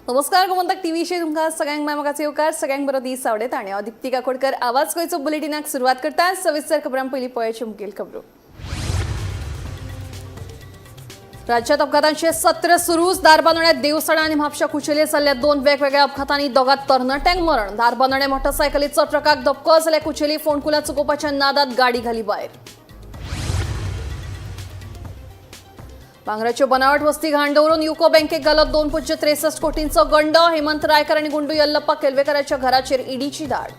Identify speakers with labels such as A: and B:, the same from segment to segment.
A: नमस्कार, गोमंतक टीव्हीचेर तुमकां सगळ्यांक माय मोगाचो येवकार. सगळ्यांक बरो दीस आवडयता आनी हांव दिप्ती काकोडकर आवाज गोंयचो बुलेटिनाक सुरवात करता. सविस्तर खबरां, पयलीं पळयाच्यो मुखेल खबरो. राज्यात अपघातांचे सत्र सुरूच. धारबांदोड्यात देवसणा आनी म्हापशा कुचेले जाल्ल्या दोन वेगवेगळ्या अपघातांनी दोगां तरणाट्यांक मरण. धारबांदोड्या मोटरसायकलीचो ट्रकाक धपको जाल्यार कुचेली फोंडकुलां चुकोवपाच्या नादात गाडी घाली भायर. भांगराच्यो बनावट वस्ती घाण दवरून युको बँकेक घालो 2.63 कोटींचो गंड. हेमंत रायकर आणि गुंडू यल्लप्पा केलवेकराच्या घराचेर ईडीची धाड.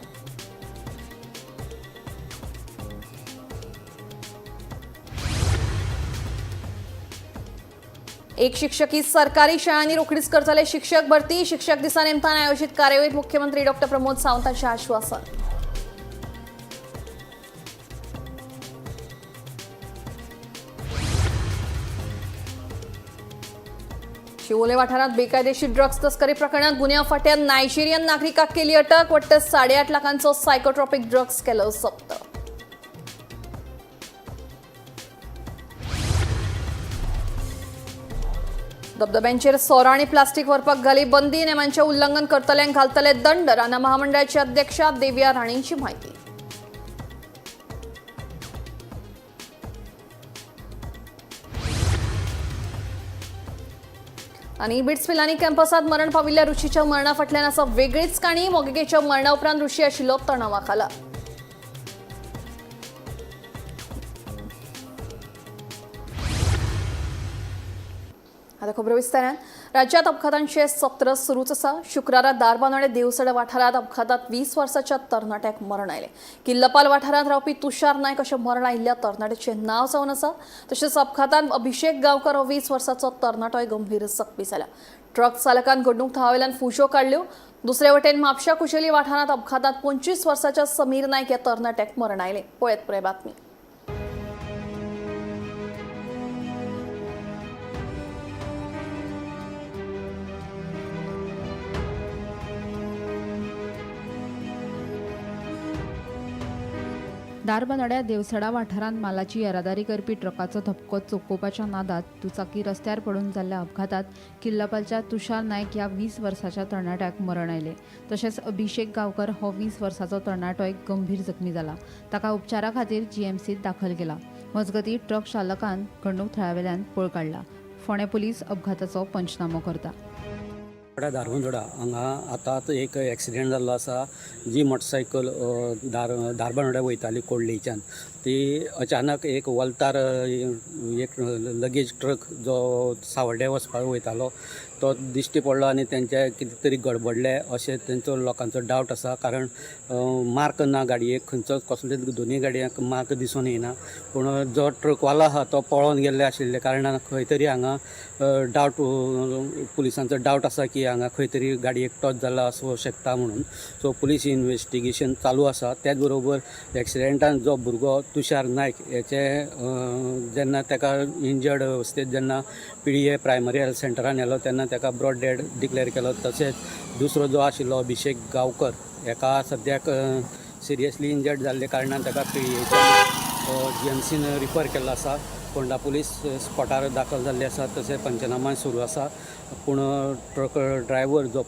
A: एक शिक्षकी सरकारी शाळांनी रोखडीच करतले शिक्षक भरती. शिक्षक दिसा निमतान आयोजित कार्यावळीत मुख्यमंत्री डॉक्टर प्रमोद सावंतांचे आश्वासन. शिवोले वाठारात बेकायदेशीर ड्रग्ज तस्करी प्रकरणात गुन्यांव फाट्यान नायजेरियन नागरिकाक केली अटक. वट्ट 8.5 लाखांचो सायकोट्रॉपिक ड्रग्ज केलो जप्त. धबधब्यांचेर सोरो आनी प्लास्टीक व्हरपाक घाली बंदी. नेमांचें उल्लंघन करतल्यांक घालतले दंड. रानां महामंडळाची अध्यक्षा देविया राणेंची म्हायती. आनी बिट्स पिलानी कॅम्पसात मरण पाविल्ल्या ऋषीच्या मरणा फाटल्यान आसा वेगळीच काणी. मोगिकेच्या मरणा उपरांत ऋषी आशिल्लो तणावा खाला. आता खबरो विस्तारान. राज्यात अपघातांचे सत्र सुरूच आसा. शुक्रारा धारबांदोडें देवसडा वाठारांत अपघातात 20 वर्साच्या तरणाट्याक मरण आयलें. किल्लपाल वाठारांत रावपी तुषार नायक अशें मरण आयिल्ल्या तरणाट्याचें नांव जावन आसा. तशेंच अपघातांत अभिषेक गांवकर हो 20 वर्साचो तरणाटोय गंभीर जखमी जाला. ट्रक चालकान घडणूक थळावेल्यान फुशो काडल्यो. दुसरे वटेन म्हापशा कुशेली वाठारांत अपघातात 25 वर्साच्या समीर नायक ह्या तरणाट्याक मरण आयलें. पळयत पुराय बातमी.
B: धारबांदोड्या देवसडा वाठारांत मालाची येरादारी करपी ट्रकाचो धपको चुकोवपाच्या नादात दुचाकी रस्त्यार पडून जाल्ल्या अपघातात किल्लापालच्या तुषार नायक ह्या 20 वर्साच्या तरणाट्याक मरण आयलें. तशेंच अभिषेक गांवकर हो 20 वर्साचो तरणाटोय गंभीर जखमी जाला. ताका उपचारा खातीर जीएमसीत दाखल केला. मजगतीं, ट्रक चालकान घडणूक थळावेल्यान पळ काडला. फोंडें पुलीस अपघाताचो पंचनामो करता.
C: धारबांदोडा हांगा आतांच एक एक्सिडेंट जाल्लो आसा. जी मोटरसायकल धारबांदोड्या वयताली कोडलेच्यान, ती अचानक एक वल्तार एक लगेज ट्रक जो सावर्ड्या वचपाक वयतालो तो दिश्टी पडलो आनी तेंचे कितें तरी गडबडले अशें तेंचो लोकांचो डावट आसा. कारण मार्क ना गाडयेक खंयचोच, कसलेच दोनूय गाडयांक मार्क दिसून येना. पूण जो ट्रकवालो आहा तो पळोन गेल्ले आशिल्ले कारणान खंय तरी हांगा डावट, पुलिसांचो डावट आसा की हांगा खंय तरी गाडयेक टच जाला आसूं शकता म्हणून. सो पुलीस इन्वेस्टिगेशन चालू आसा. त्याच बरोबर एक्सिडेंटान जो भुरगो तुषार नायक हेचे जेन्ना ताका इंजर्ड अवस्थेत जेन्ना पिळये प्रायमरी हेल्थ सेंटरान व्हेलो तेन्ना ताका ब्रॉड डेड डिक्लेअर केलो. तशेंच दुसरो जो आशिल्लो अभिषेक गांवकर हेका सद्याक सिरियसली इंजर्ड जाल्ले कारणान ताका पिळयेच्यान जीएमसीन रिफर केल्लो आसा. फोंडा पुलीस स्पॉटार दाखल जाल्ले आसा, तशें पंचनामा सुरू आसा. पूण ट्रक ड्रायव्हर जो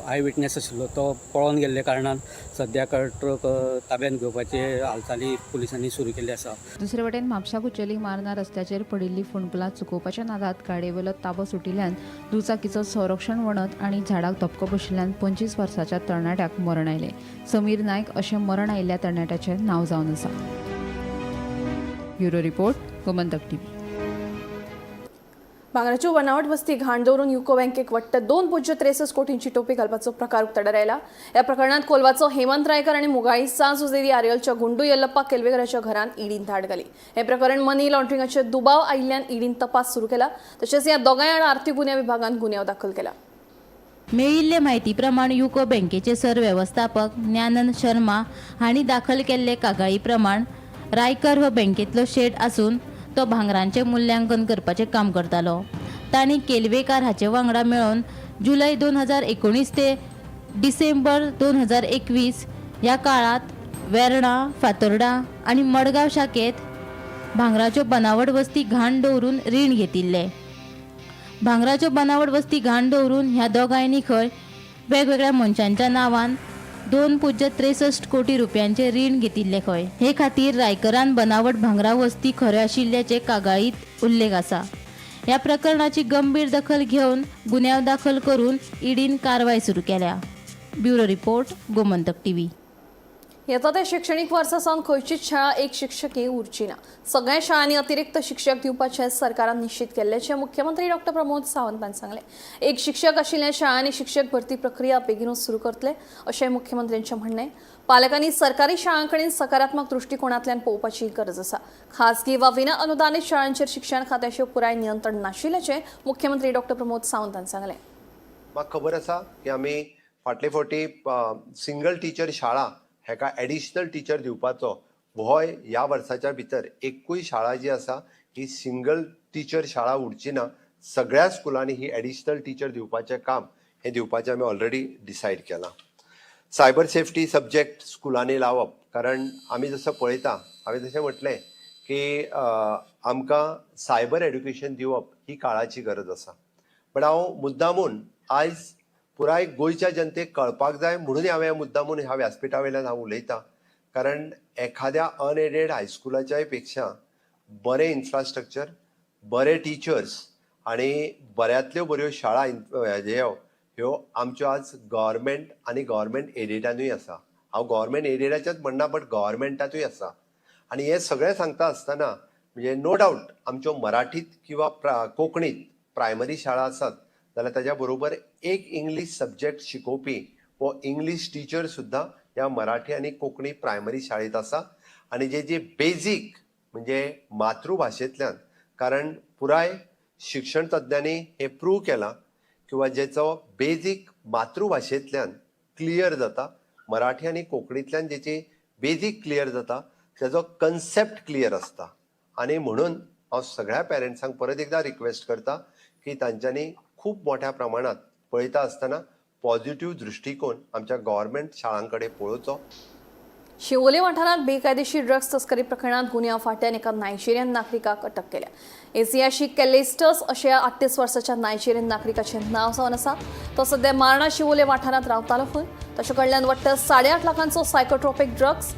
C: I witness आशिल्लो तो पळोन गेल्ले कारणान सद्याक ट्रक ताब्यात घेवपाचे हालचाली पुलिसांनी सुरू केल्ली आसा.
B: दुसरे वटेन म्हापशा कुचेली मार्ना रस्त्याचेर पडिल्ली फोंडकुलां चुकोवपाच्या नादात गाडयेवेलो ताबो सुटिल्ल्यान दुचाकीचो संरक्षण वणत आनी झाडाक धपको बशिल्ल्यान 25 वर्साच्या तरणाट्याक मरण आयलें. समीर नायक अशें मरण आयिल्ल्या तरणाट्याचें नांव जावन आसा. Bureau report, Gomantak TV.
A: भांगराच्यो बनावट वस्ती घाण दवरून युको बँकेक वट्ट 2.63 कोटींची टोपी घालपाचो प्रकार उक्ताडार आयला. ह्या प्रकरणात कोलवाचो हेमंत रायकर आनी मुगाळी सान जुजेरी आर्यलच्या गुंडू यल्लप्पा केलवेकराच्या घरांत ईडीन धाड घाली. हे प्रकरण मनी लॉन्ड्रिंगाचे दुबाव आयिल्ल्यान ईडीन तपास सुरू केला. तशेंच ह्या दोगांय आड आर्थीक गुन्यांव विभागान गुन्यांव दाखल केला.
D: मेळिल्ले म्हायती प्रमाण युको बँकेचे सरवेवस्थापक ज्ञानन शर्मा हांणी दाखल केल्ले कागाळी प्रमाण रायकर हो बँकेंतलो शेट आसून तो भांगरांचें मुल्यांकन करपाचें काम करतालो. तांणी केलवेकार हाचे वांगडा मेळून जुलय 2019 ते डिसेंबर 2021 ह्या काळांत वेर्णा, फातोर्डा आनी मडगांव शाखेंत भांगराच्यो बनावट वस्ती घाण दवरून रीण घेतिल्लें. भांगराच्यो बनावट वस्ती घाण दवरून ह्या दोगांयनी खंय वेगवेगळ्या मनशांच्या नांवान 2.63 कोटी रुपयांचे रीण घेतिल्ले खंय. हे खातीर रायकरान बनावट भांगरा वस्ती खऱ्यो आशिल्ल्याचे कागाळीत उल्लेख आसा. ह्या प्रकरणाची गंभीर दखल घेवन गुन्यांव दाखल करून ईडीन कारवाय सुरू केल्या. Bureau report, Gomantak TV.
A: येता ते शिक्षणीक वर्सा सावन खंयचीच शाळा एक शिक्षकी उरची ना. सगळ्या शाळांनी अतिरिक्त शिक्षक दिवपाचें सरकारान निश्चित केल्ल्याचें मुख्यमंत्री डॉक्टर प्रमोद सावंतान सांगलें. एक शिक्षक आशिल्ल्या शाळांनी शिक्षक भरती प्रक्रिया बेगीनूच सुरू करतले अशें मुख्यमंत्र्यांचें म्हणणें. पालकांनी सरकारी शाळां कडेन सकारात्मक दृश्टिकोणांतल्यान पळोवपाची गरज आसा. खासगी वा विना अनुदानीत शाळांचेर शिक्षण खात्याचें पुराय नियंत्रण नाशिल्ल्याचें मुख्यमंत्री डॉक्टर प्रमोद सावंतान सांगलें.
E: म्हाका खबर आसा की आमी फाटले फावटी सिंगल टिचर शाळा हेका एडिशनल टिचर दिवपाचो होय ह्या वर्साच्या भितर एकूय शाळा जी आसा ही सिंगल टिचर शाळा उरची ना. सगळ्या स्कुलांनी ही एडिशनल टिचर दिवपाचें काम हें दिवपाचें आमी ऑलरेडी डिसायड केलां. सायबर सेफ्टी सब्जेक्ट स्कुलांनी लावप, कारण आमी जसो पळयता, हांवें जशें म्हटलें की आमकां सायबर एड्युकेशन दिवप ही काळाची गरज आसा. बट हांव मुद्दामून आयज पुराय गोंयच्या जनतेक कळपाक जाय म्हणून हांवें मुद्दामून ह्या व्यासपिठा वयल्यान हांव उलयतां, कारण एखाद्या अनएडेड हायस्कुलाच्याय पेक्षा बरें इन्फ्रास्ट्रक्चर, बरे टिचर्स आनी बऱ्यांतल्यो बऱ्यो शाळा ह्यो आमच्यो आज गव्हर्मेंट आनी गव्हर्मेंट एडिडानूय आसा. हांव गव्हर्मेंट एडिडाचेच म्हणना, बट गव्हर्मेंटांतूय आसा. आनी हें सगळें सांगता आसतना म्हणजे नो डावट आमच्यो मराठीत किंवा कोंकणीत प्रायमरी शाळा आसात जाल्यार ताज्या बरोबर एक इंग्लीश सब्जेक्ट शिकोवपी वो इंग्लीश टिचर सुद्दां ह्या मराठी आनी कोंकणी प्रायमरी शाळेंत आसा. आनी जे जे बेजीक म्हणजे मातृभाशेंतल्यान, कारण पुराय शिक्षण तज्ञांनी हें प्रूव केलां किंवा जेचो बेजीक मातृभाशेंतल्यान क्लियर जाता, मराठी आनी कोंकणींतल्यान जेची बेजीक क्लियर जाता तेजो कन्सेप्ट क्लियर आसता. आनी म्हणून हांव सगळ्या पेरंट्सांक परत एकदां रिक्वेस्ट करता की तांच्यांनी खूब मोठ्या प्रमाणात पळयता आसतना पॉझिटिव्ह दृश्टिकोन आमच्या गव्हर्मेंट शाळां कडेन पळोवचो.
A: शिवोले वाठारांत बेकायदेशीर ड्रग्स तस्करी प्रकरणात गुन्यांव फांट्यान एका नायजेरियन नागरिकाक अटक केल्या. एसियाशी कॅलेस्टस अशा 38 वर्साच्या नायजेरियन नागरिकाचें नांव जावन आसा. तो सध्या मार्णा शिवोले वाठारांत रावतालो खंय. ताचे कडल्यान वट्ट 8.5 लाखांचो सायकोट्रोपिक ड्रग्स,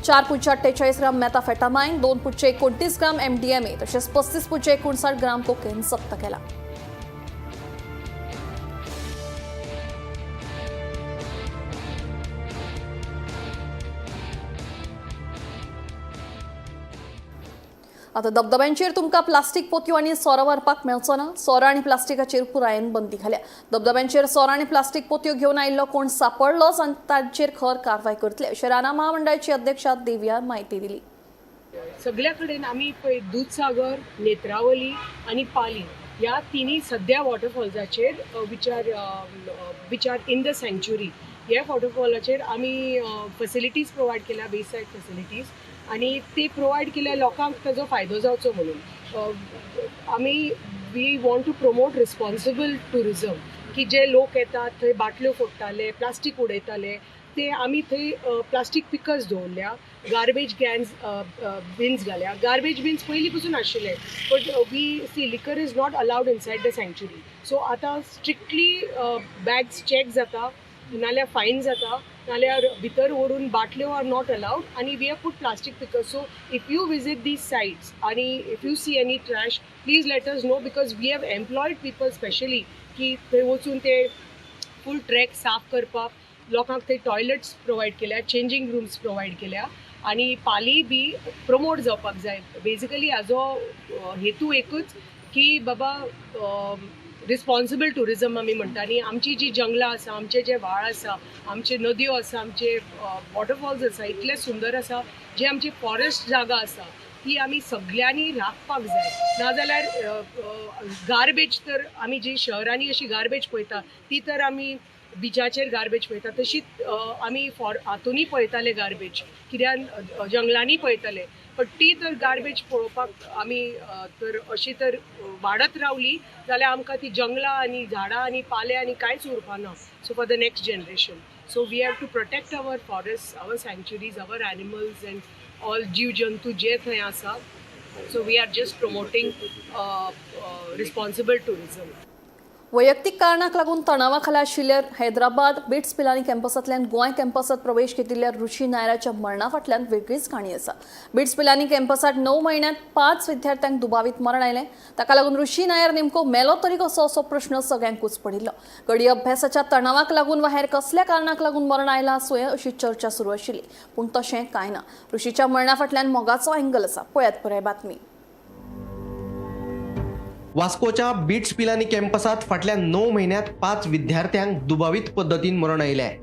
A: 4.48 ग्राम मेथाफेटामायन, 2.29 ग्राम एमडीएमए तशेंच 35.59 ग्राम कोकेन जप्त केला. आता धबधब्यांचेर तुमकां प्लास्टीक पोतयो आनी सोरो व्हरपाक मेळचो ना. सोरो आनी प्लास्टिकाचेर पुरायेन बंदी घाल्या. धबधब्यांचेर सोरो आनी प्लास्टीक पोतयो घेवन आयिल्लो कोण सापडलोच आनी तांचेर खर कारवाय करतले अशें रानां महामंडळाची अध्यक्षा देविया म्हायती दिली.
F: सगळ्या कडेन आमी पळय दुधसागर, नेत्रावली आनी पाली ह्या तिन्ही सद्या वॉटरफॉल्साचेर which are in the sanctuary ह्या वॉटरफॉलाचेर आमी फॅसिलिटीज प्रोवायड केल्या, बेसायड फॅसिलिटीज, आनी ते प्रोवायड केल्या लोकांक ताजो फायदो जावचो म्हणून. आमी we want to promote responsible tourism, की जे लोक येतात थंय बाटल्यो फोडटाले, प्लास्टीक उडयताले, ते आमी थंय प्लास्टीक पिकर्स दवरल्या, गार्बेज कॅन्स बिन्स घाल्या. गार्बेज बिन्स पयलीं पसून आशिल्ले, but we see liquor is not allowed inside the sanctuary. So आतां स्ट्रिक्टली बॅग्स चॅक जाता, नाल्यार फायन जाता, नाल्यार भितर व्हरून बाटल्यो are not allowed. आनी we have put plastic pickers. So if you visit these sites आनी if you see any trash, please let us know, because we have employed people specially की थंय वचून ते फूल ट्रॅक साफ करपाक. लोकांक थंय टॉयलट्स प्रोवायड केल्या, चेंजींग रूम्स प्रोवायड केल्या, आनी पाली बी प्रमोट जावपाक जाय. बेजिकली हाजो हेतू एकूच की बाबा रिस्पॉन्सिबल ट्युरिजम आमी म्हणटा, आनी आमची जी जंगलां आसा, आमचे जे व्हाळ आसा, आमचे नदयो आसा, आमचे वॉटरफॉल्स आसा, इतले सुंदर आसा, जे आमची फॉरेस्ट जागा आसा ती आमी सगळ्यांनी राखपाक जाय. नाजाल्यार गार्बेज तर आमी जी शहरांनी अशी गार्बेज पळयता ती तर आमी बिचाचेर गार्बेज पळयता, तशीच आमी हातूनय पळयताले गार्बेज, कित्याक जंगलांनी पळयताले, बट ती तर गार्बेज पळोवपाक आमी तर अशी तर वाडत रावली जाल्यार आमकां ती जंगलां आनी झाडां आनी पाले आनी कांयच उरपाना. So for the next generation, so we have to protect our forest, our sanctuaries, our animals and all जीव जंतू जे थंय आसा. So we are just promoting responsible tourism.
A: वैयक्तीक कारणाक लागून तणावा खाला आशिल्ल्या हैदराबाद बिट्स पिलानी कॅम्पसांतल्यान गोंय कॅम्पसांत प्रवेश घेतिल्ल्या ऋषी नायराच्या मरणा फाटल्यान वेगळीच काणी आसा. बिट्स पिलानी कॅम्पसांत 9 म्हयन्यांत 5 विद्यार्थ्यांक दुबावीत मरण आयलें. ताका लागून ऋषी नायर नेमको मेलो तरी कसो असो प्रश्न सगळ्यांकूच पडिल्लो. घडये अभ्यासाच्या तणावाक लागून वा हेर कसल्या कारणाक लागून मरण आयलां आसूं अशी चर्चा सुरू आशिल्ली, पूण तशें कांय ना. ऋषीच्या मरणा फाटल्यान मोगाचो अँगल आसा. पळयात पुराय बातमी.
G: वास्कोच्या बिट्स पिलानी कॅम्पसात फाटल्या 9 म्हयन्यांत 5 विद्यार्थ्यांक दुबावीत पद्दतीन मरण आयलें.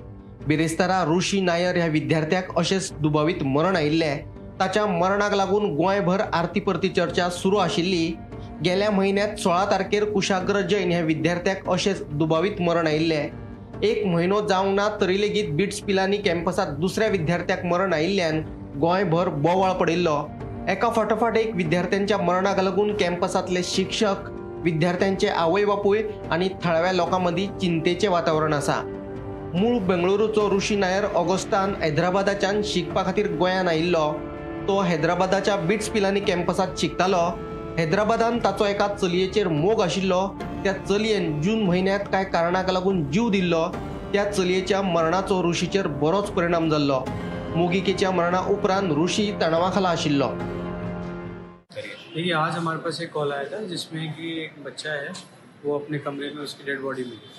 G: बिरेस्तारा ऋषी नायर ह्या विद्यार्थ्याक अशेंच दुबावीत मरण आयिल्लें. ताच्या मरणाक लागून गोंयभर आरती परती चर्चा सुरू आशिल्ली. गेल्या म्हयन्यांत 16 तारखेर कुशाग्र जैन ह्या विद्यार्थ्याक अशेंच दुबावीत मरण आयिल्लें. 1 म्हयनो जावंक ना तरी लेगीत बिट्स पिलानी कॅम्पसात दुसऱ्या विद्यार्थ्याक मरण आयिल्ल्यान गोंयभर बोवाळ पडिल्लो. एका फाटोफाट एक विद्यार्थ्यांच्या मरणाक लागून कॅम्पसांतले शिक्षक, विद्यार्थ्यांचे आवय बापूय आनी थळाव्या लोकां मदीं चिंतेचें वातावरण आसा. मूळ बेंगळुरूचो ऋषी नायर ऑगस्टान हैदराबादाच्यान शिकपा खातीर गोंयांत आयिल्लो. तो हैदराबादाच्या बिट्स पिलानी कॅम्पसांत शिकतालो. हैदराबादान ताचो एका चलयेचेर मोग आशिल्लो. त्या चलयेन जून म्हयन्यांत कांय कारणाक लागून जीव दिल्लो. त्या चलयेच्या मरणाचो ऋषीचेर बरोच परिणाम जाल्लो. मोगिकेच्या मरणा उपरांत ऋषी तणावा खाला आशिल्लो.
H: देखिए, आज हमारे पास एक कॉल आया था जिसमें कि एक बच्चा है, वो अपने कमरे में उसकी डेड बॉडी मिली।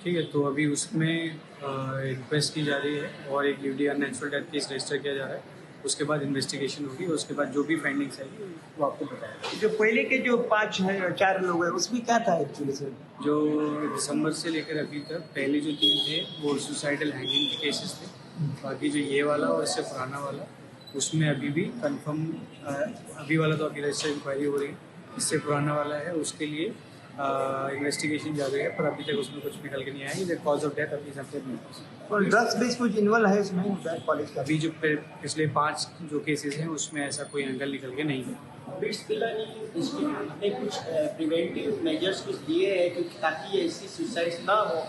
H: ठीक है, तो अभी उसमें रिक्वेस्ट की जा रही है और एक UD unnatural death case register किया जा रहा है। उसके बाद इन्वेस्टिगेशन होगी, उसके बाद जो भी फाइंडिंग्स आएगी वो आपको बताया।
I: जो पहले के जो 5 है 4 लोग हैं उसमें क्या था एक्चुअली सर?
H: जो दिसंबर से लेकर अभी तक पहले जो 3 थे वो सुसाइडल हैंगिंग के केसेस थे। बाकी जो ये वाला और इससे पुराना वाला उसमें अभी भी कंफर्म, अभी वाला तो अभी रजिस्टर इंक्वायरी हो रही है, इससे पुराना वाला है उसके लिए इन्वेस्टिगेशन जारी है, पर अभी तक उसमें कुछ निकल के नहीं आया। कॉज ऑफ डेथ अभी सबसे नहीं।
I: और ड्रग्स बेस कुछ इन्वॉल्व है इसमें कॉलेज का?
H: अभी जो पिछले 5 जो केसेस हैं उसमें ऐसा कोई एंगल निकल के नहीं है।
J: बिट्स पिलानी इंस्टीट्यूट ने कुछ प्रिवेंटिव मेजर्स कुछ दिए हैं क्योंकि ताकि ऐसी सुसाइड्स ना हो?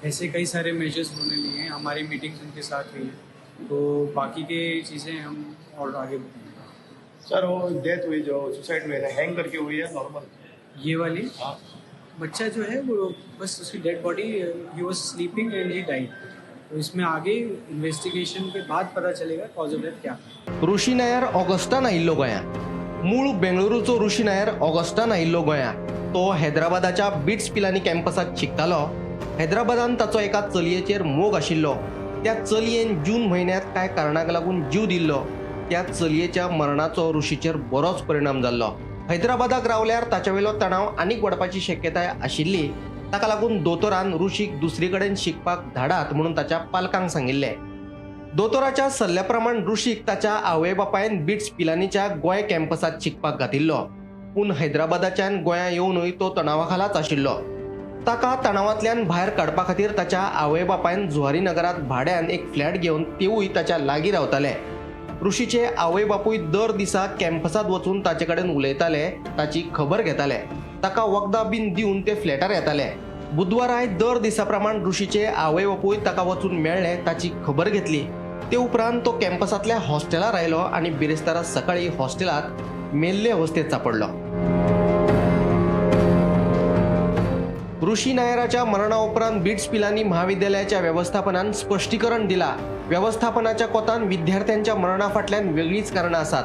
H: ऐसे कई सारे मेजर्स उन्होंने लिए हैं, हमारी मीटिंग्स उनके साथ हुई है, तो बाकी के चीज़ें हम और आगे बताएंगे।
K: सर, वो डेथ हुई जो सुसाइड हुई है, हैंग करके हुई है नॉर्मल?
H: ये वाली बच्चा जो है वो बस उसकी dead body, he was sleeping and he died. तो इसमें आगे इन्वेस्टिगेशन के बाद पता चलेगा कॉज ऑफ डेथ क्या।
G: ऋषी नायर ऑगस्टान आयिल्लो गोंयांत. मूळ बेंगळुरूचो ऋषी नायर ऑगस्टान आयिल्लो गोंयांत. तो हैदराबादाच्या बिट्स पिलानी कॅम्पसांत शिकतालो. हैदराबादान ताचो एका चलयेचेर मोग आशिल्लो. त्या चलयेन जून म्हयन्यांत कांय कारणाक लागून जीव दिल्लो. त्या चलयेच्या मरणाचो ऋषीचेर बरोच परिणाम जाल्लो. हैदराबादाक रावल्यार ताचे वयलो तणाव आनीक वाडपाची शक्यताय आशिल्ली. ताका लागून दोतोरान ऋषीक दुसरी कडेन शिकपाक धाडात म्हणून ताच्या पालकांक सांगिल्लें. दोतोराच्या सल्ल्या प्रमाण ऋषीक ताच्या आवय बापायन बिट्स पिलानीच्या गोंय कॅम्पसांत शिकपाक घातिल्लो. पूण हैदराबादाच्यान गोंया येवनूय तो तणावा खालाच आशिल्लो. ताका तणावांतल्यान भायर काडपा खातीर ताच्या आवय बापायन जुवारी नगरांत भाड्यान एक फ्लॅट घेवन तेवूय ताच्या लागीं रावताले. ऋषीचे आवय बापूय दर दिसा कॅम्पसांत वचून ताचे कडेन उलयताले, ताची खबर घेताले, ताका वखदां बीन दिवन ते फ्लॅटार येताले. बुधवाराय दर दिसा प्रमाण ऋषीचे आवय बापूय ताका वचून मेळ्ळे, ताची खबर घेतली. ते उपरांत तो कॅम्पसांतल्या हॉस्टेलार आयलो आनी बिरेस्तारा सकाळीं हॉस्टेलांत मेल्ले अवस्थेंत सांपडलो. ऋषी नायराच्या मरणा उपरांत बिट्स पिलानी महाविद्यालयाच्या वेवस्थापनान स्पश्टीकरण दिला. वेवस्थापनाच्या कोतान विद्यार्थ्यांच्या मरणा फाटल्यान वेगळीच कारणां आसात.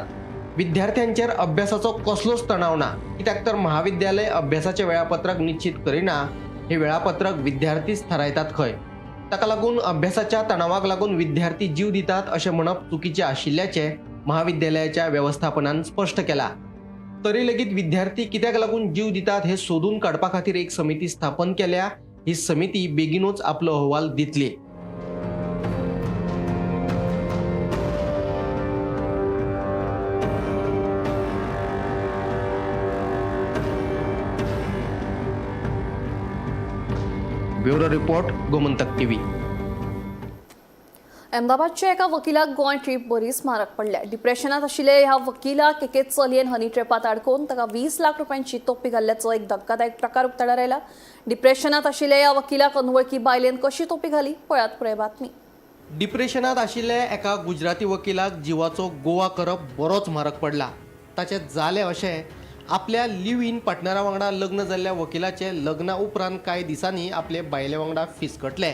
G: विद्यार्थ्यांचेर अभ्यासाचो कसलोच तणाव ना, कित्याक तर महाविद्यालय अभ्यासाचें वेळापत्रक निश्चित करिना. हे वेळापत्रक विद्यार्थीच थारायतात खंय. ताका लागून अभ्यासाच्या तणावाक लागून विद्यार्थी जीव दितात अशें म्हणप चुकीचें आशिल्ल्याचें महाविद्यालयाच्या वेवस्थापनान स्पश्ट केलां. तरी लेगीत विद्यार्थी कित्याक लागून जीव दितात हे सोदून काडपा खातीर एक समिती स्थापन केल्या. ही समिती बेगीनूच आपलो अहवाल दितली. Bureau report, Gomantak TV.
A: अहमदाबादच्या एका वकिलाक गोंय ट्रीप बरीच म्हारग पडल्या. डिप्रेशनात आशिल्ले ह्या वकिलाक एके चलयेन हनी ट्रेपात आडकोवन ताका 20 लाख रुपयांची तोपी घाल्ल्याचो एक धक्कादायक प्रकार उक्ताडार आयला. डिप्रेशनात आशिल्ल्या ह्या वकिलाक अनवळखी बायलेन कशी तोपी घाली, पळयात पुराय बातमी.
G: डिप्रेशनात आशिल्ल्या एका गुजराती वकिलाक जिवाचो गोवा करप बरोच म्हारग पडला. ताचें जालें अशें, आपल्या लिव्ह इन पार्टनरा वांगडा लग्न जाल्ल्या वकिलाचे लग्ना उपरांत कांय दिसांनी आपले बायले वांगडा फिसकटले.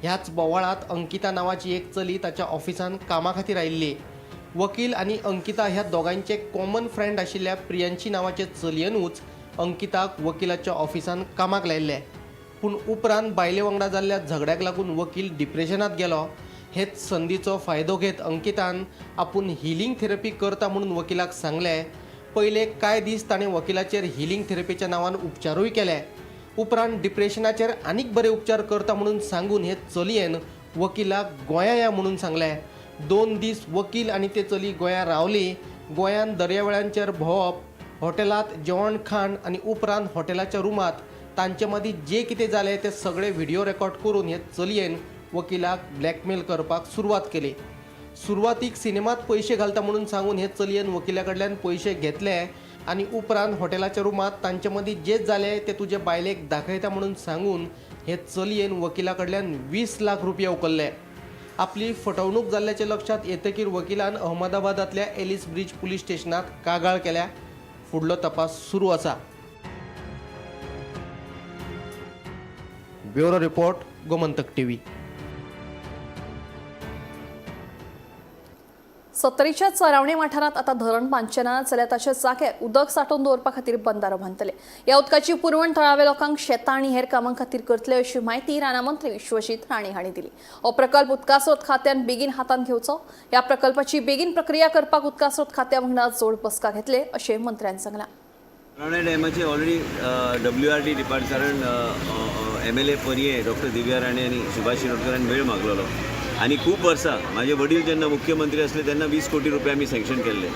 G: ह्याच बोवाळांत अंकिता नांवाची एक चली ताच्या ऑफिसांत कामा खातीर आयिल्ली. वकील आनी अंकिता ह्या दोगांयचे कॉमन फ्रेंड आशिल्ल्या प्रियांशी नांवाचे चलयेनूच अंकिताक वकिलाच्या ऑफिसांत कामाक लायिल्लें. पूण उपरांत बायले वांगडा जाल्ल्या झगड्याक लागून वकील डिप्रेशनांत गेलो. हेच संदीचो फायदो घेत अंकितान आपूण हिलींग थेरपी करता म्हणून वकिलाक सांगलें. पयले कांय दीस ताणें वकिलाचेर हिलींग थेरपीच्या नांवान उपचारूय केले. उपरांत डिप्रेशनाचेर आनीक बरे उपचार करता म्हणून सांगून हे चलयेन वकिलाक गोंया या म्हणून सांगलें. 2 दीस वकील आनी ते चली गोंया रावली. गोंयांत दर्यावेळांचेर भोंवप, हॉटेलांत जेवण खाण आनी उपरांत हॉटेलाच्या रुमांत तांचे मदीं जे कितें जालें ते सगळे व्हिडिओ रेकॉर्ड करून हे चलयेन वकिलाक ब्लॅकमेल करपाक सुरवात केली. सुरवातीक सिनेमात पयशे घालता म्हणून सांगून हे चलयेन वकिला कडल्यान पयशे घेतले आनी उपरांत हॉटेलाच्या रुमांत तांचे मदीं जे जालें ते तुजे बायलेक दाखयता म्हणून सांगून हे चलयेन वकिला कडल्यान 20 लाख रुपया उखल्ले. आपली फटवणूक जाल्ल्याचें लक्षांत येतकीर वकिलान अहमदाबादांतल्या एलिस ब्रिज पुलीस स्टेशनांत कागाळ केल्या. फुडलो तपास सुरू आसा. Bureau report, Gomantak TV.
A: सत्तरीच्या Charavane वाठारांत आतां धरण बांदचें ना जाल्यार ताच्या जाग्यार उदक सांठोवन दवरपा खातीर बंदारो बांदतले. ह्या उदकाची पुरवण थळाव्या लोकांक शेतां आनी हेर कामां खातीर करतले अशी म्हायती रानां मंत्री विश्वजीत राणे हांणी दिली. हो प्रकल्प उदकास्रोत खात्यान बेगीन हातांत घेवचो. ह्या प्रकल्पाची बेगीन प्रक्रिया करपाक उदकास्रोत खात्या वांगडा जोड बसका घेतले अशें मंत्र्यान सांगलां.
L: चरावणे डॅमाचे ऑलरेडी WRD depart कारण MLA Parye doctor Divya Rane आनी सुभाष शिरोडकरान वेळ मागलेलो आनी खूब वर्सां म्हाजे वडील जेन्ना मुख्यमंत्री असले तेन्ना 20 कोटी रुपया आमी सँक्शन केल्ले.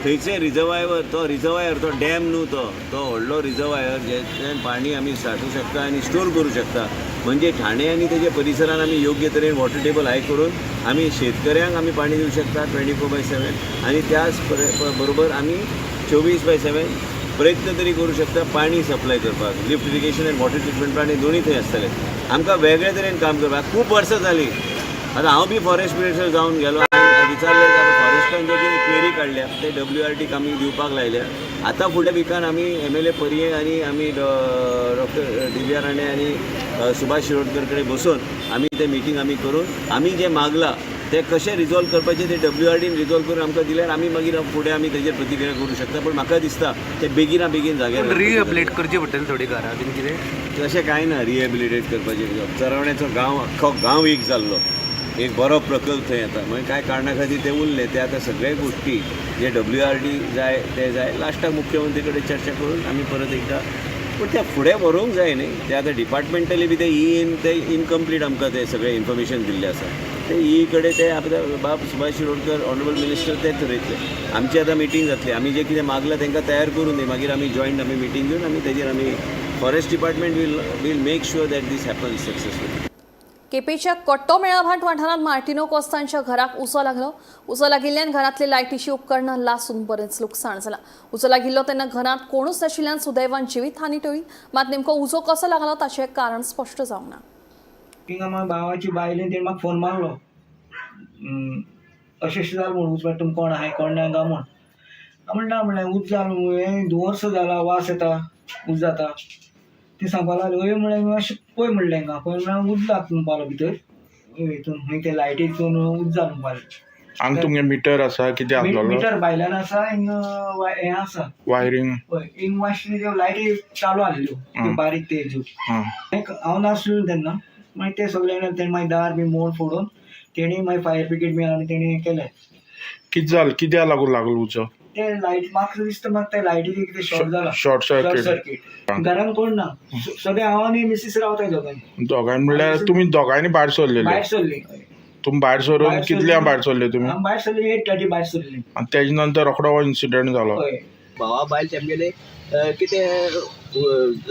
L: थंयचे रिजर्वायर, तो रिजर्वायर तो डॅम न्हू, तो तो व्हडलो रिजर्वायर जें पाणी आमी साठोवं शकता आनी स्टोर करूं शकता. म्हणजे ठाणे आनी तेजे परिसरान आमी योग्य तरेन वॉटर टेबल हाय करून आमी शेतकऱ्यांक आमी पाणी दिवं शकता 24/7 आनी त्याच बरोबर आमी 24/7 प्रयत्न तरी करूं शकता पाणी सप्लाय करपाक. Lift irrigation and water treatment plant दोनूय थंय आसतले. आमकां वेगळे तरेन काम करपाक खूब वर्सां जालीं. आतां हांव बी फॉरेस्ट मिनिस्टर जावन गेलो आनी विचारलें फॉरेस्टान जे कितें क्वेरी काडल्या ते WRT आमी दिवपाक लायल्या. आतां फुडल्या विकान आमी MLA Parye आनी आमी डॉक्टर दिव्या राणे आनी सुभाष शिरोडकर कडेन बसून आमी ते मिटींग आमी करून आमी जें मागलां ते कशें रिजॉल्व करपाचें ते WRDन रिजॉल्व करून आमकां दिल्यार आमी मागीर फुडें आमी तेजेर प्रतिक्रिया करूं शकता. पूण म्हाका दिसता ते बेगिना बेगीन जाग्यार
M: रिहेबिलिटेट करचे पडटले थोडी घरां बीन कितें
L: तशें कांय ना. रिहेबिलिटेट करपाचें चरावण्याचो गांव अख्खो गांव एक जाल्लो एक बरो प्रकल्प थंय येता. मागीर कांय कारणा खातीर ते उरले. ते आतां सगळे गोश्टी जे WRD जाय ते जाय लास्टाक मुख्यमंत्री कडेन चर्चा करून आमी परत एकदां पूण ते फुडें व्हरूंक जाय न्ही. ते आतां डिपार्टमेंटली बी ते ईन ते इनकम्प्लीट आमकां ते सगळें इन्फॉर्मेशन दिल्लें आसा. ते ई कडेन ते आपल्या बाब सुभाष शिरोडकर ऑनरेबल मिनिस्टर ते थरयतले. आमची आतां मिटींग जातली. आमी जें कितें मागलां तांकां तयार करून दी. मागीर आमी जॉयंट आमी मिटींग घेवन आमी तेजेर आमी forest department will make sure that this happens successfully.
A: केपेंच्या कट्टो मेळाभाट वाठारांत मार्टिनो कोस्तांच्या घराक उजो लागलो. उजो लागिल्ल्यान घरांतले लायटीची उपकरणां लासून बरेंच लुकसाण जालां. उजो लागिल्लो तेन्ना घरांत कोणूच नाशिल्ल्यान सुदैवान जिवीत हानी टळ्ळी. मात नेमको उजो कसो लागलो ताचें कारण स्पश्ट जावंक ना.
I: थिंगा म्हाज्या भावाची बायलेन तेणें म्हाका फोन मारलो, अशें अशें जालें म्हूण उज तुमी कोण आहाय कोण ना काय म्हूण. हांव म्हणलें ना म्हणलें उज जालें हें धुंवर जाला वास येता उज जाता. ती सांगपा लागली हय म्हणलें मातशें पळय म्हणलें हांगा पळय म्हणल्यार उज जाता म्हणपा लागलो भितर हितून खंय ते लायटीतून उज जाता म्हणपा लागलो.
K: हांगा तुमगे मिटर आसा कितें आसलेलो?
I: मिटर भायल्यान आसा हिंग हें आसा
K: वायरींग.
I: हय हिंग मातशें त्यो लायटी चालू आसल्यो त्यो बारीक तेज्यो. हांव नासलो तेन्ना मागीर ते सगळे तेणी मागीर दार बी मोड फोडून तेणी मागीर फायर ब्रिगेड बी हाडून तेणी केलें.
K: कितें जालें कित्याक लागून लागलो उजो?
I: ते लायट म्हाका दिसता म्हाका ते लायटीचे कितें शॉर्ट जाला.
K: Short circuit.
I: Circuit. घरान कोण ना, सगळे हांव आनी मिसीस रावताय दोगांय.
K: दोगांय म्हणल्यार तुमी दोगांयनी भायर सरलेले?
I: भायर सरली.
K: तुमी भायर सरून कितल्यांक भायर सरले तुमी?
I: भायर सरली 8:30 भायर सरली.
K: आनी तेजे नंतर रोखडो इन्सिडंट जालो.
J: भावा बायल तेमगेले कितें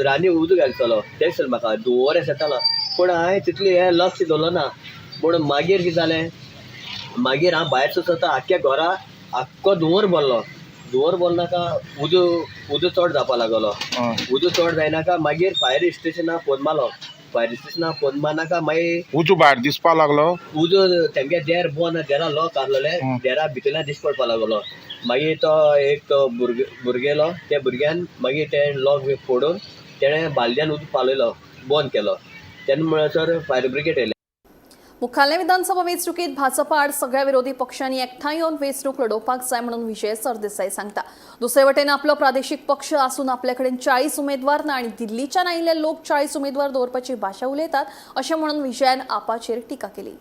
J: रानी उदक घालतलो तें सर म्हाका धुंवर येतालो पूण हांवें तितलें हें लक्ष दवरलो ना. पूण मागीर कितें जालें, मागीर हांव भायर सरता आख्ख्या घरा आख्खो धुंवर भरलो. धुंवर भरनाका उजो उजो चड जावपा लागलो. उजो चड जायनाका मागीर फायर स्टेशनाक फोन मारलो. फायर स्टेशनाक फोन मारनाका मागीर
N: उजो भायर दिसपा लागलो.
J: उजो तेमगे देर बंद, देरा लॉक आसलेले, देरा भितरल्यान दिश्टी पडपा लागलो. मागीर तो एक भुरगेलो, त्या भुरग्यान मागीर ते लॉक फोडून तेणें बालद्यान उजो पालयलो, बंद केलो. तेन्ना म्हणसर फायर ब्रिगेड येयले.
A: मुखाल्ले विधानसभा वेंचणुकेत भाजपा आड सगळ्या विरोधी पक्षांनी एकठांय येवन वेंचणूक लढोवपाक जाय म्हणून विजय सरदेसाय सांगता. दुसरे वटेन आपलो प्रादेशीक पक्ष आसून आपल्याकडेन 40 उमेदवार ना आनी दिल्लीच्यान आयिल्ले लोक 40 उमेदवार दवरपाची भाशा उलयतात अशें म्हणून विजयान आपाचेर टिका केली.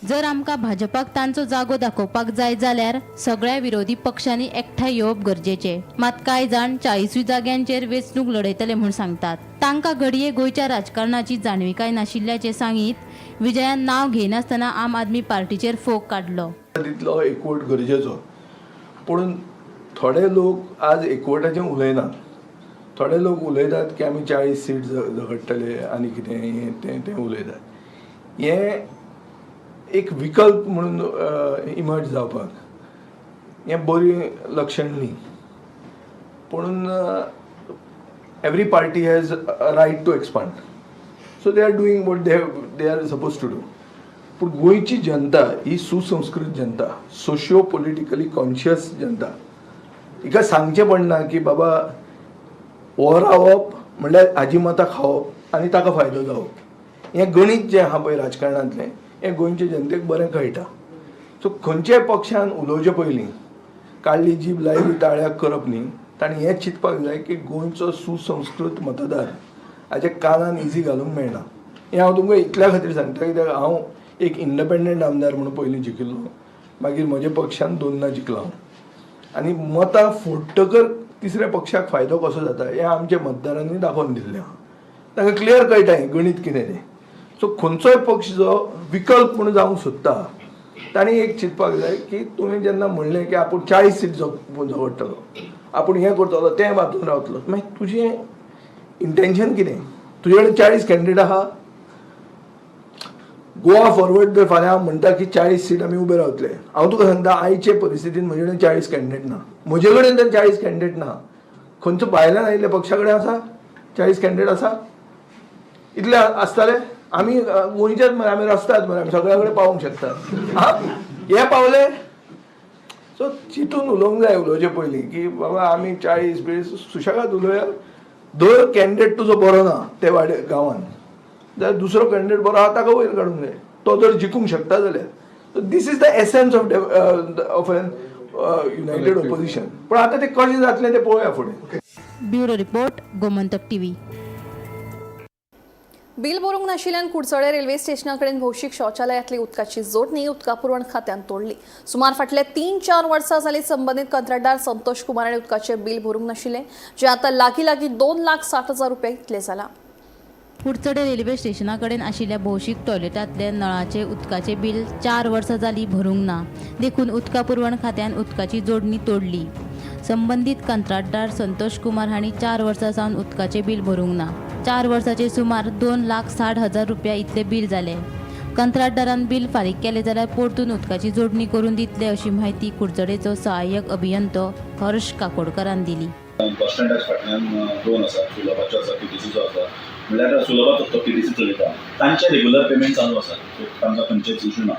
D: जर आमकां भाजपाक तांचो जागो दाखोवपाक जाय जाल्यार सगळ्या विरोधी पक्षांनी एकठांय येवप गरजेचें. मात कांय जाण 40 जाग्यांचेर वेंचणूक लढयतले म्हूण सांगतात. तांकां घडये गोंयच्या राजकारणाची जाणविकाय नाशिल्ल्याचें सांगीत विजयान नांव घेयनासतना आम आदमी पार्टीचेर फोग काडलो.
O: तितलो एकवट गरजेचो, पूण थोडे लोक आज एकवटाचें उलयनात. थोडे लोक उलयतात की आमी 40 सीट झगडटले आनी कितें हें तें तें उलयतात. हें एक विकल्प म्हणून इमर्ज जावपाक हें बरें लक्षण न्ही. पूण every party has a right to expand, so they are doing what they are suppose to do. पूण गोंयची जनता ही सुसंस्कृत जनता, सोशियो पॉलिटिकली कॉन्शियस जनता, हिका सांगचें पडना की बाबा हो रावप म्हणल्यार हाजी मतां खावप आनी ताका फायदो जावप. हें गणीत जें आहा पळय राजकारणांतलें, हें गोंयचे जनतेक बरें कळटा. सो खंयच्याय पक्षान उलोवचे पयलीं काडली जीब लायली ताळ्याक करप न्ही. ताणें हें चिंतपाक जाय की गोंयचो सुसंस्कृत मतदार हाच्या कानान इजी घालूंक मेळना. हें हांव तुमकां इतल्या खातीर सांगता कित्याक हांव एक इंडिपेंडंट आमदार म्हणून पयलीं जिखिल्लो, मागीर म्हज्या पक्षान दोनदां जिखला हांव. आनी मतां फोडटकर तिसऱ्या पक्षाक फायदो कसो जाता हें आमच्या मतदारांनी दाखोवन दिल्लें आहा. तांकां क्लियर कळटा हें गणीत कितें तें. सो खंयचोय पक्ष जो विकल्प म्हणून जावंक सोदता ताणें एक चिंतपाक जाय की तुवें जेन्ना म्हणलें की आपूण 40 सीट झगडटलो, आपूण हें करतलो तें बातून रावतलो, मागीर तुजें इंटेन्शन कितें? तुजे कडेन 40 कॅन्डिडेट आहा. गोवा फॉरवर्ड जर फाल्यां हांव म्हणटा की 40 सीट आमी उबे रावतले, हांव तुका सांगता आयचे परिस्थितीन म्हजे कडेन 40 कॅन्डिडेट ना. म्हजे कडेन तर 40 कॅन्डिडेट ना, खंयचो भायल्यान आयिल्ल्या पक्षा कडेन आसा 40 कॅन्डिडेट आसा? इतले आसताले आमी गोंयच्याच मरे, आमी रस्त्यात मरे, आमी सगळ्या कडेन पावोंक शकतात. आं हे पावले. सो चिंतून उलोवंक जाय उलोवचे पयलीं की बाबा आमी 40 बीस सुशेगाद उलोवया. दर कॅन्डिडेट तुजो बरो ना ते वाडे गांवान जाल्यार दुसरो कॅन्डिडेट बरो आहा ताका वयर काडूंक जाय, तो जर जिखूंक शकता जाल्यार. So this is the essence of an united opposition. पूण आतां तें कशें जातलें तें पळोवया फुडें.
D: Bureau report, Gomantak TV.
A: Bill भरूंक नाशिल्ल्यान कुडचडे रेल्वे स्टेशना कडेन भौशीक शौचालयांतली उदकाची जोडणी उदका पुरवण खात्यान तोडली. सुमार फाटल्या 3-4 वर्सां जाली संबंदीत कंत्राटदार संतोष कुमार हाणें उदकाचें बिल भरूंक नाशिल्लें, जें आतां लागीं लागीं 2,60,000 रुपया इतलें जालां.
D: कुडचडे रेल्वे स्टेशना कडेन आशिल्ल्या भौशीक टॉयलेटांतले नळाचे उदकाचें बिल 4 वर्सां जालीं भरूंक ना, देखून उदका पुरवण खात्यान उदकाची जोडणी तोडली. संबंदीत कंत्राटदार संतोष कुमार हांणी 4 वर्सां सावन उदकाचें बिल भरूंक ना. 4 वर्सांचे सुमार 2,60,000 रुपया इतलें बिल जालें. कंत्राटदारान बिल फारीक केलें जाल्यार परतून उदकाची जोडणी करून दितले अशी म्हायती कुडचडेचो सहाय्यक अभियंतो हर्ष काकोडकारान दिली.
P: बस स्टँडाच्या फाटल्यान 2 आसा, सुलभाचो आसा, पीटीसीचो आसा. म्हणल्यार सुलभाचो तो पीटीसी चलयता, तांचे रेगुलर पेमेंट चालू आसा. सो तांकां खंयचेच इशू ना.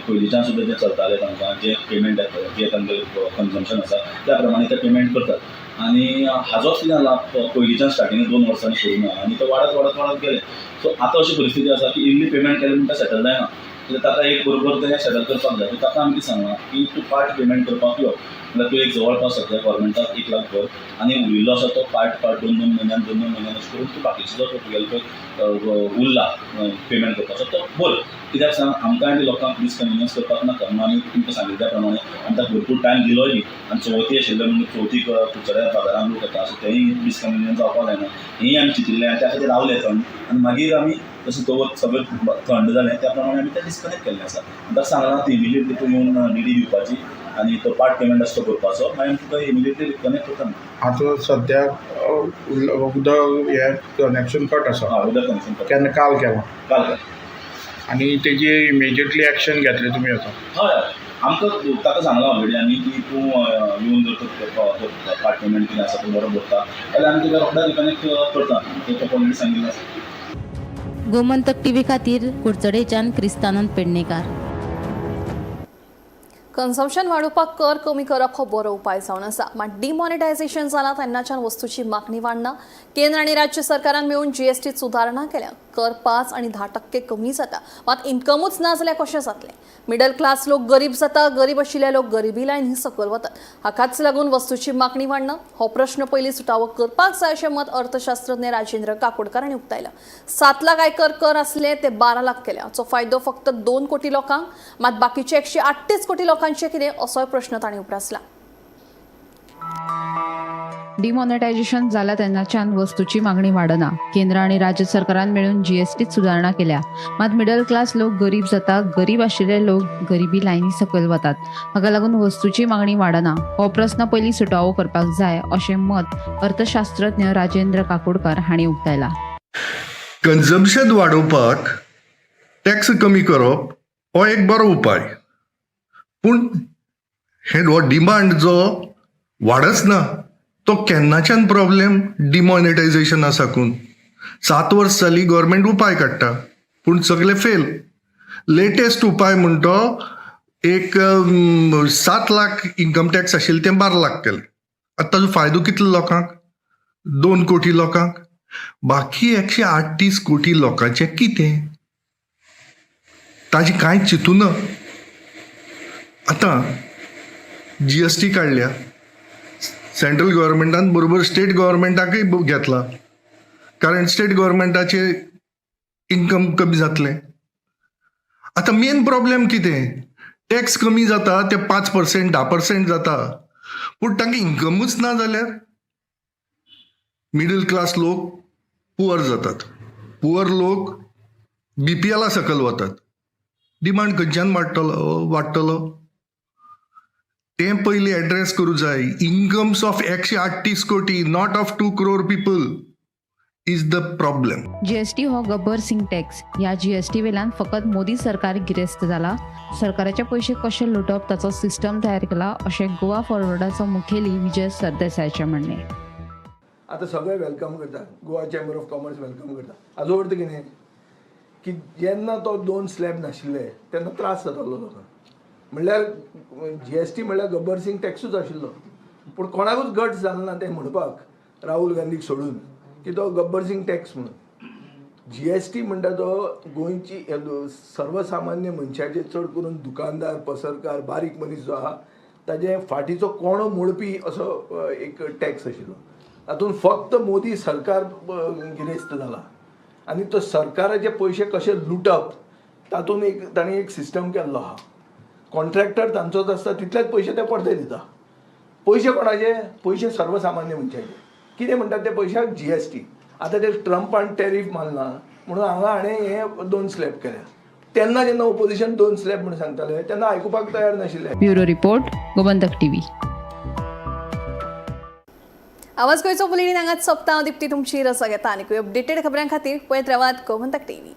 P: पयलींच्यान सुद्दां जें चलतालें, तांकां जें पेमेंट येता, जें तांकां कन्जम्पशन आसा त्या प्रमाणे ते पेमेंट करतात. आनी हाजोच कितें जाला, पयलींच्यान स्टार्टिंग 2 वर्सांनी सुरू ना आनी ते वाडत वाडत वाडत गेले. सो आतां अशी परिस्थिती आसा की इल्ली पेमेंट केलें म्हणटा सेटल जायना, कित्याक ताका एक बरोबर तें सेटल करपाक जाय. ताका आमी कितें सांगलां की तूं पार्ट पेमेंट करपाक यो, म्हणल्यार तूं एक जवळपास सद्या गव्हर्मेंटाक 1 लाख भर आनी उरिल्लो आसा तो पार्ट पार्ट 2-2 म्हयन्यान 2-2 म्हयन्यान अशें करून तूं बाकीचो जो तुगेलो पळय उरला पेमेंट करपाचो तो भर. कित्याक सांग, आमकां आनी लोकांक डिसकन्विनियन्स करपाक नाका म्हणून आमी तुमकां सांगिल्ल्या त्या प्रमाणे आमी ताका भरपूर टायम दिलोय बी. आनी चवथी आशिल्ले म्हणून चवथीक कुडचड्यार बाजारान लोक येता, सो तेंय डिसकन्विनियन्स जावपाक जायना हेंय आमी चिंतिल्लें आनी त्या खातीर रावले थंड. आनी मागीर आमी जशें चवथ सगळें थंड जालें त्या प्रमाणे आमी तें डिस्कनेक्ट केल्लें आसा. आनी ताका सांगलां तूं इमिजिएटली तूं येवन डीडी दिवपाची आनी तो पार्ट पेमेंट आसा तो करपाचो, मागीर आमी तुका इमिजिएटली कनेक्ट करता.
N: आतां सद्याक उदक हें कनेक्शन कट आसा.
P: हय, उदक कनेक्शन कट.
N: केन्ना? काल केलां.
P: काल केलां.
N: आनी तेजी इमिजिएटली एक्शन घेतले तुमी आतां?
P: हय, आमकां ताका सांगलां ऑलरेडी आमी की तूं येवन जर तो पार्ट पेमेंट कितें आसा तो बरो भरता जाल्यार आमी तुका रोखडें रिकनेक्ट करता. तें ताका ऑलरेडी सांगिल्लें आसा.
D: गोमंतक टीव्ही खातीर कुडचडेच्यान क्रिस्तानंद पेडणेकार.
A: कन्झम्पशन वाडोवपाक कर कमी करप हो बरो उपाय जावन आसा, मात डिमॉनिटायझेशन जाला तेन्नाच्यान वस्तूची मागणी वाडना. केंद्र आनी राज्य सरकारान मेळून जीएसटीत सुदारणा केल्या. कर 5 आनी 10% कमी जाता, मात इन्कमूच ना जाल्यार कशें जातलें? मिडल क्लास लोक गरीब जाता, गरीब आशिल्ले लोक गरिबी लायनी सकयल वतात. हाकाच लागून वस्तूची मागणी वाडना. हो प्रश्न पयलीं सुटावो करपाक जाय अशें मत अर्थशास्त्रज्ञ राजेंद्र काकोडकर हांणी उक्तायलां. 7 लाख आयकर कर आसले ते 12 लाख केले. हाचो फायदो फक्त 2 कोटी लोकांक, मात बाकीचे 138 कोटी लोकांचे कितें असोय प्रश्न तांणी उप्रासला.
B: डिमॉनिटायझेशन जाला तेन्नाच्यान वस्तूची मागणी वाडना. केंद्र आनी राज्य सरकारान मेळून जीएसटीत सुदारणा केल्या, मात मिडल क्लास लोक गरीब जाता, गरीब आशिल्ले लोक गरिबी लायनी सकयल वतात. हाका लागून वस्तूची मागणी वाडना. हो प्रस्न पयलीं सुटावो करपाक जाय अशें मत अर्थशास्त्रज्ञ राजेंद्र काकोडकर हांणी उक्तायला.
Q: कन्जम्पशन वाडोवपाक टॅक्स कमी करप हो एक बरो उपाय, पूण हे हो डिमांड जो वाडच ना तो केन्नाच्यान प्रॉब्लेम डिमॉनिटायझेशना साकून 7 वर्स जाली गव्हर्मेंट उपाय काडटा पूण सगळे फेल. लेटेस्ट उपाय म्हण तो एक 7 लाख इन्कम टॅक्स आशिल्लें तें 12 लाख केलें. आतां ताजो फायदो कितलो लोकांक? 2 कोटी लोकांक. बाकी 138 कोटी लोकांचें कितें? ताजें कांय चिंतूना. आतां जीएसटी काडल्या सेंट्रल गव्हर्मेंटान, बरोबर स्टेट गव्हर्मेंटाकय घेतला, कारण स्टेट गव्हर्मेंटाचे इन्कम कमी जातलें. आतां मेन प्रॉब्लेम कितें? टॅक्स कमी जाता ते 5% 10% जाता, पूण तांकां इन्कमूच ना जाल्यार मिडल क्लास लोक पुअर जातात, पुअर लोक बीपीएला सकयल वतात. डिमांड खंयच्यान वाडटलो तें पयलीं एड्रेस करूं जाय. Incomes of 138 crore, not of 2 crore people is the problem.
B: GST हो गब्बर सिंग टॅक्स. ह्या जीएसटी वेल्यान फकत मोदी सरकार गिरेस्त जाला. सरकाराचे पयशे कशे लुटप ताचो सिस्टम तयार केला अशें गोवा फॉरवर्डाचो मुखेली विजय सरदेसायाचें म्हणणें.
O: आतां सगळे welcome करता, Goa chamber of commerce welcome करता. हाजो अर्थ कितें की जेन्ना तो 2 स्लॅब नाशिल्ले तेन्ना त्रास जातालो लोकांक. म्हणल्यार जीएसटी म्हणल्यार गब्बर सिंग टॅक्सूच आशिल्लो, पूण कोणाकूच गट्स जाल ना तें म्हणपाक राहुल गांधीक सोडून की तो गब्बर सिंग टॅक्स म्हणून. जीएसटी म्हणटा तो गोंयची सर्वसामान्य मनशाचे, चड करून दुकानदार, पसरकार, बारीक मनीस जो आहा ताजे फाटीचो कोणो मोडपी असो एक टॅक्स आशिल्लो. तातूंत फक्त मोदी सरकार गिरेस्त जाला आनी तो सरकाराचे पयशे कशे लुटप तातूंत एक ताणें एक सिस्टम केल्लो आहा. कॉन्ट्रॅक्टर तांचोच आसता, तितलेच पयशे ते परते दिता. पयशे कोणाचे? पयशे सर्वसामान्य मनशाचे. कितें म्हणटात ते पयशाक? जीएसटी. आतां ते ट्रंपान टॅरीफ मारला म्हणून हांगा हाणें हे 2 स्लॅब केल्या. तेन्ना जेन्ना ओपोजिशन 2 स्लॅब म्हणून सांगताले तेन्ना आयकुपाक तयार नाशिल्ले.
B: Bureau report, Gomantak TV.
A: आवाज गोंयचो बुलेटीन हांगाच सोंपता. हांव दीप्ती तुमची रजा घेता. आनीकूय अपडेटेड खबरां खातीर पळयत रावात गोमंतक टीव्ही.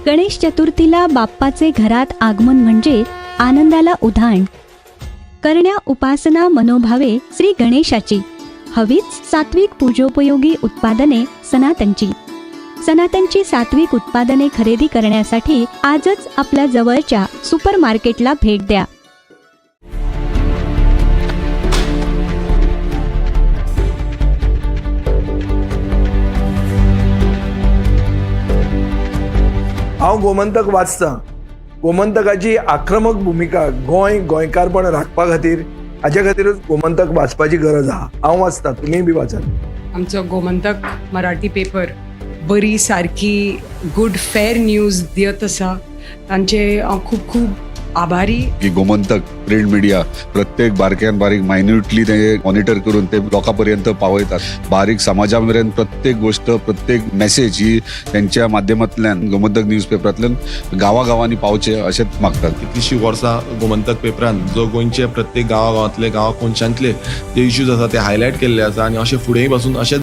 R: गणेश चतुर्थीला बाप्पाचे घरात आगमन म्हणजे आनंदाला उधाण. करण्या उपासना मनोभावे श्री गणेशाची हवीच सात्विक पूजोपयोगी उत्पादने सनातनची. सनातनची सात्विक उत्पादने खरेदी करण्यासाठी आजच आपल्या जवळच्या सुपर मार्केटला भेट द्या.
O: हांव गोमंतक वाचतां. गोमंतकाची आक्रमक भुमिका गोंय गोंयकारपण राखपा खातीर, हाजे खातीरूच गोमंतक वाचपाची गरज आहा. हांव वाचतां, तुमीय बी वाचात.
F: आमचो गोमंतक मराठी पेपर बरी सारकी गुड फेर न्यूज दियत आसा. तांचे हांव खूब खूब आभारी.
Q: की गोमंतक प्रिंट मिडिया प्रत्येक बारक्यान बारीक मायन्युटली ते मॉनिटर करून ते लोकां पर्यंत पावयतात. बारीक समाजा मेरेन प्रत्येक गोष्ट, प्रत्येक मेसेज ही त्यांच्या माध्यमांतल्यान गोमंतक न्यूज पेपरांतल्यान गांवागांवांनी पावचे अशेंच मागतात.
S: कितलीशीं वर्सां गोमंतक पेपरान जो गोंयचे प्रत्येक गांवागांवांतले, गांवा कोनशांतले जे इश्यूज आसा ते हायलायट केल्ले आसा आनी अशें फुडेंय पासून अशेंच